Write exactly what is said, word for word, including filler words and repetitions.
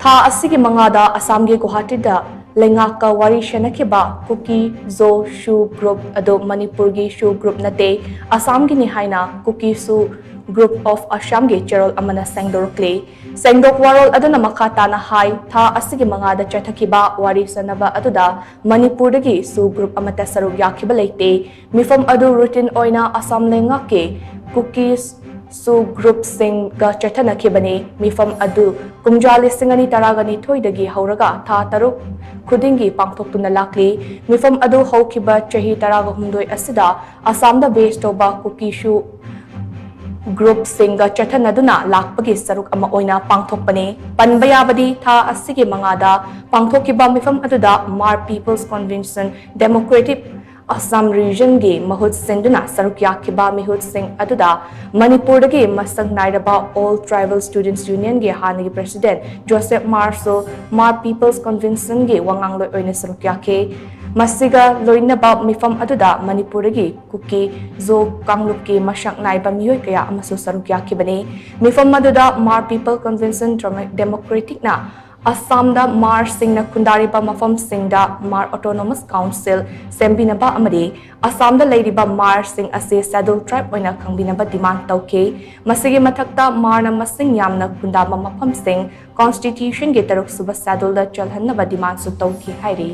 ꯊꯥ ꯑꯁꯤꯒꯤ ꯃꯉꯥꯗ ꯑꯁꯥꯝꯒꯤ ꯒꯨꯋꯥꯍꯥꯇꯤꯗ ꯂꯩꯉꯥꯛꯀ ꯋꯥꯔꯤ ꯁꯥꯅꯈꯤꯕ ꯀꯨꯀꯤ ꯖꯣ ꯁꯨ ꯒ꯭ꯔꯨꯞ ꯑꯗꯨ ꯃꯅꯤꯄꯨꯔꯒꯤ ꯁꯨ ꯒ꯭ꯔꯨꯞ ꯅꯠꯇꯦ, ꯑꯁꯥꯝꯒꯤꯅꯤ ꯍꯥꯏꯅ ꯀꯨꯀꯤ ꯁꯨ ꯒ꯭ꯔꯨꯞ ꯑꯣꯐ ꯑꯁꯥꯝꯒꯤ ꯆꯦꯔꯣꯜ ꯑꯃꯅ ꯁꯦꯡꯗꯣꯔꯛꯂꯤ꯫ ꯁꯦꯡꯗꯣꯛ ꯋꯥꯔꯣꯜ ꯑꯗꯨꯅ ꯃꯈꯥ ꯇꯥꯅ ꯍꯥꯏ, ꯊꯥ ꯑꯁꯤꯒꯤ ꯃꯉꯥꯗ ꯆꯠꯊꯈꯤꯕ ꯋꯥꯔꯤ ꯁꯥꯅꯕ ꯑꯗꯨꯗ ꯃꯅꯤꯄꯨꯔꯗꯒꯤ ꯁꯨ ꯒ꯭ꯔꯨꯞ ꯑꯃꯠꯇ ꯁꯔꯨꯛ ꯌꯥꯈꯤꯕ ꯂꯩꯇꯦ꯫ ꯃꯤꯐꯝ ꯑꯗꯨ ꯔꯨꯇꯤꯟ ꯑꯣꯏꯅ ꯑꯁꯥꯝ ꯂꯩꯉꯥꯛꯀꯤ ꯀꯨꯀꯤ ꯁꯨ ꯒ꯭ꯔꯨꯞꯁꯤꯡꯒ ꯆꯠꯊꯅꯈꯤꯕꯅꯤ꯫ ꯃꯤꯐꯝ ꯑꯗꯨ ꯀꯨꯝꯖꯥ ꯂꯤꯁꯤꯡ ꯑꯅꯤ ꯇꯔꯥꯒ ꯅꯤꯊꯣꯏꯗꯒꯤ ꯍꯧꯔꯒ ꯊꯥ ꯇꯔꯨꯛ ꯈꯨꯗꯤꯡꯒꯤ ꯄꯥꯡꯊꯣꯛꯇꯨꯅ ꯂꯥꯛꯂꯤ꯫ ꯃꯤꯐꯝ ꯑꯗꯨ ꯍꯧꯈꯤꯕ ꯆꯍꯤ ꯇꯔꯥꯒ ꯍꯨꯝꯗꯣꯏ ꯑꯁꯤꯗ ꯑꯁꯥꯝꯗ ꯕꯦꯁ ꯇꯧꯕ ꯀꯨꯀꯤ ꯁꯨ ꯒ꯭ꯔꯨꯞꯁꯤꯡꯒ ꯆꯠꯊꯅꯗꯨꯅ ꯂꯥꯛꯄꯒꯤ ꯁꯔꯨꯛ ꯑꯃ ꯑꯣꯏꯅ ꯄꯥꯡꯊꯣꯛꯄꯅꯤ꯫ ꯄꯟꯕ ꯌꯥꯕꯗꯤ, ꯊꯥ ꯑꯁꯤꯒꯤ ꯃꯉꯥꯗ ꯄꯥꯡꯊꯣꯛꯈꯤꯕ ꯃꯤꯐꯝ ꯑꯗꯨꯗ ꯃꯥꯔ ꯄꯤꯄꯜꯁ ꯀꯟꯚꯦꯟꯁꯟ ꯗꯦꯃꯣꯀ꯭ꯔꯦꯇꯤꯛ ꯑꯁꯥꯝ ꯔꯤꯖꯟꯒꯤ ꯃꯍꯨꯠ ꯁꯤꯟꯗꯨꯅ ꯁꯔꯨꯛ ꯌꯥꯈꯤꯕ ꯃꯤꯍꯨꯠꯁꯤꯡ ꯑꯗꯨꯗ ꯃꯅꯤꯄꯨꯔꯗꯒꯤ ꯃꯁꯛ ꯅꯥꯏꯔꯕ ꯑꯣꯜ ꯇ꯭ꯔꯥꯏꯕꯦꯜ ꯁ꯭ꯇꯨꯗꯦꯟꯠꯁ ꯌꯨꯅꯤꯌꯟꯒꯤ ꯍꯥꯟꯅꯒꯤ ꯄ꯭ꯔꯦꯁꯤꯗꯦꯟꯠ ꯖꯣꯁꯦꯐ ꯃꯥꯔꯁꯨ ꯃꯥꯔ ꯄꯤꯄꯜꯁ ꯀꯟꯚꯦꯟꯁꯟꯒꯤ ꯋꯥꯉꯥꯡꯂꯣꯏ ꯑꯣꯏꯅ ꯁꯔꯨꯛ ꯌꯥꯈꯤ꯫ ꯃꯁꯤꯒ ꯂꯣꯏꯅꯕ ꯃꯤꯐꯝ ꯑꯗꯨꯗ ꯃꯅꯤꯄꯨꯔꯗꯒꯤ ꯀꯨꯀꯤ ꯖꯣ ꯀꯥꯡꯂꯨꯞꯀꯤ ꯃꯁꯛ ꯅꯥꯏꯕ ꯃꯤꯑꯣꯏ ꯀꯌꯥ ꯑꯃꯁꯨ ꯁꯔꯨꯛ ꯌꯥꯈꯤꯕꯅꯤ꯫ ꯃꯤꯐꯝ ꯑꯗꯨꯗ ꯃꯥꯔ ꯄꯤꯄꯜ ꯀꯟꯚꯦꯟꯁꯟ ꯗꯦꯃꯣ-, ꯗꯦꯃꯣꯀ꯭ꯔꯦꯇꯤꯛꯅ ꯑꯁꯥꯝꯗ ꯃꯥꯔꯁꯤꯡꯅ ꯈꯨꯟꯗꯥꯔꯤꯕ ꯃꯐꯝꯁꯤꯡꯗ ꯃꯥꯔ ꯑꯣꯇꯣꯅꯣꯃꯁ ꯀꯥꯎꯟꯁꯤꯜ ꯁꯦꯝꯕꯤꯅꯕ ꯑꯃꯗꯤ ꯑꯁꯥꯝꯗ ꯂꯩꯔꯤꯕ ꯃꯥꯔꯁꯤꯡ ꯑꯁꯤ ꯁꯦꯗ꯭ꯌꯨꯜ ꯇ꯭ꯔꯥꯏꯕ ꯑꯣꯏꯅ ꯈꯪꯕꯤꯅꯕ ꯗꯤꯃꯥꯟ ꯇꯧꯈꯤ꯫ ꯃꯁꯤꯒꯤ ꯃꯊꯛꯇ ꯃꯥꯔꯅ ꯃꯁꯤꯡ ꯌꯥꯝꯅ ꯈꯨꯟꯗꯥꯕ ꯃꯐꯝꯁꯤꯡ ꯀꯣꯟꯁꯇꯤꯇ꯭ꯌꯨꯁꯟꯒꯤ ꯇꯔꯨꯛꯁꯨꯕ ꯁꯦꯗ꯭ꯌꯨꯜꯗ ꯆꯜꯍꯟꯅꯕ ꯗꯤꯃꯥꯟꯁꯨ ꯇꯧꯈꯤ ꯍꯥꯏꯔꯤ꯫